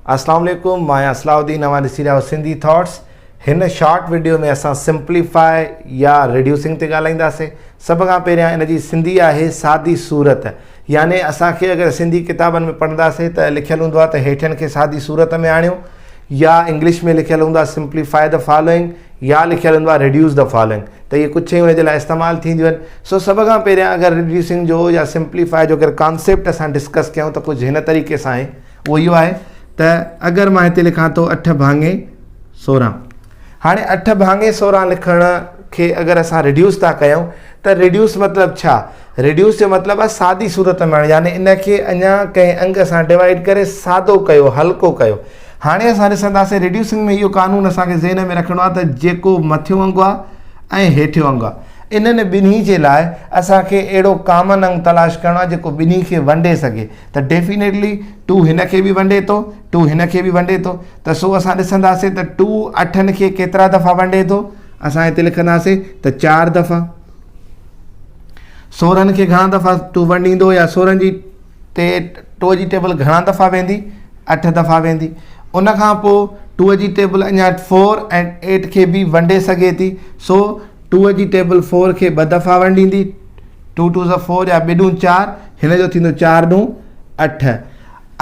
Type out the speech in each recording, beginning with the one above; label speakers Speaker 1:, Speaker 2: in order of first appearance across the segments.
Speaker 1: اسلام عليڪم مان آهيان صلاح الدين اوهان ڏسي رهيا آهيو سنڌي ٿاٽس هن شارٽ وڊيو ۾ اسان سمپليفائي يا ريڊيوسنگ تي ڳالهائينداسين سڀ کان پهريان ان جي سنڌي آهي سادي صورت يعني اسان کي اگر سنڌي ڪتابن ۾ پڙهنداسين ته لکيل هوندو آهي ته هيٺين کي سادي صورت ۾ آڻيو يا انگلش ۾ لکيل هوندو آهي سمپليفائي the following يا لکيل هوندو آهي ريڊيوس the following ته اهي ڪجهه شيون ان جي لاء استعمال ٿينديون آهن سو سڀ کان پهريان اگر ريڊيوسنگ جو يا سمپليفائي جو اگر ڪانسيپٽ اسان ڊسڪس ڪيون ته ڪجهه هن طريقي سان آهي اهو اهو آهي ته اگر مان هتي لکان ٿو اٺ ڀاڱي 16 هاڻي اٺ ڀاڱي 16 لکڻ کي اگر اسان ريڊيوس ٿا ڪيون ته ريڊيوس مطلب ڇا؟ ريڊيوس جو مطلب آهي سادي صورت ۾ آڻڻ يعني ان کي اڃا ڪنهن انگ سان ڊوائيڊ ڪري سادو ڪيو هلڪو ڪيو. هاڻي اسان ڏسنداسين ريڊيوسنگ ۾ اهو قانون اسان کي ذهن ۾ رکڻو آهي ته جيڪو مٿيون انگ آهي ۽ هيٺيون انگ آهي انهن ٻنهي جي لاء اسان کي اهڙو ڪامن انگ تلاش ڪرڻو آهي جيڪو ٻنهي کي ونڊي سگهي ته ڊيفينيٽلي ٽو هن کي به ونڊي ٿو ٽو هن کي به ونڊي ٿو ته سو اسان ڏسنداسين ته ٽو اٺن کي ڪيترا دفعا ونڊي ٿو اسان هتي لکنداسين ته چار دفعا 16 کي گهڻا دفعا ٽو ونڊيندو يا 16 جي تي ٽو جي ٽيبل گهڻا دفعا ويندي اٺ دفعا ويندي ان کان پوء ٽو جي ٽيبل اڃا فور ۽ ايٽ کي به ونڊي سگهي ٿي سو ٽو جي ٽيبل فور کي ٻه دفعا ونڊيندي ٽو ٽو زا فور يا ٻه ڏون چار هن جو ٿيندو چار ڏون اٺ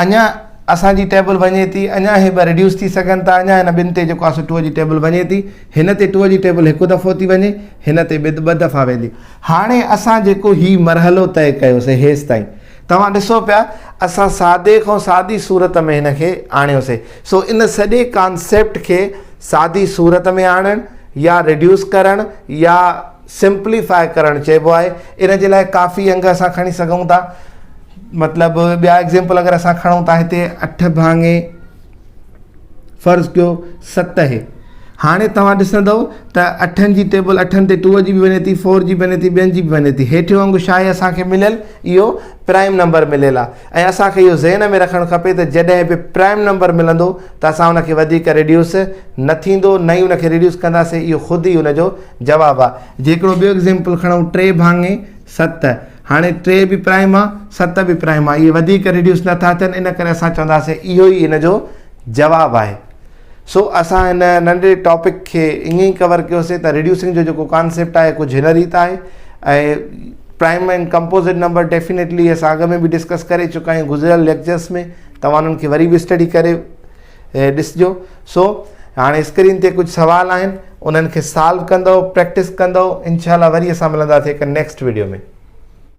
Speaker 1: اڃا اسان جي ٽيبل وڃي ٿي اڃا هي ٻه ريڊيوس ٿي سگهن ٿا اڃا هن ٻن تي جيڪو آهي سو ٽو جي ٽيبل وڃي ٿي هن تي ٽو جي ٽيبل هڪ دفعو ٿي وڃي هن تي ٻه دفعا ويندي هاڻي اسان جيڪو هي مرحلو طئي ڪيوسي هيستائين توهان ڏسو پيا اسان سادي کان سادي صورت ۾ هن کي آڻيوسي سو ان سڄي ڪانسيپٽ کي سادي صورت ۾ آڻڻ يا ريڊيوس ڪرڻ يا سمپليفائي ڪرڻ چئبو آهي ان جي لاء ڪافي انگ اسان کڻي سگهون ٿا مطلب ٻيا ايگزيمپل اگر اسان کڻون ٿا هتي اٺ ڀاڱي فرض ڪيو ست اهي هاڻي توهان ڏسندو ته اٺن جي ٽيبل اٺن تي ٽو جي به وڃي ٿي فور جي به وڃي ٿي ٻين جي به وڃي ٿي هيٺيون انگ ڇا آهي اسان کي مليل اهو پرائم نمبر مليل آهي ۽ اسان کي اهو ذهن ۾ رکڻ کپي ته جڏهن به پرائم نمبر ملندو ته اسان ان کي وڌيڪ ريڊيوس نه ٿيندو نه ئي ان کي ريڊيوس ڪنداسين اهو خود ئي ان جو جواب آهي جي هڪڙو ٻيو ايگزيمپل کڻون ٽي ڀاڱي ست هاڻي ٽي به پرائم آ ست به پرائم آ اهي وڌيڪ ريڊيوس نه ٿا ٿين ان ڪري اسان چونداسين اهو ئي ان جو جواب آهي سو اسان هن ننڍڙي ٽاپڪ کي ائين ئي ڪور ڪيوسين ته ريڊيوسنگ جو جيڪو ڪانسيپٽ آهي ڪجهه هن ريت آهي ۽ پرائم ۽ ڪمپوزٽ نمبر ڊيفينيٽلي اسان اڳ ۾ به ڊسڪس ڪري چڪا آهيون گذريل ليڪچرس ۾ توهان انهن کي وري به اسٽڊي ڪري ڏسجو سو هاڻي اسڪرين تي ڪجهه سوال آهن انهن کي سالو ڪندو پريڪٽس ڪندو انشاء الله وري اسان ملنداسين هڪ نيڪسٽ ويڊيو ۾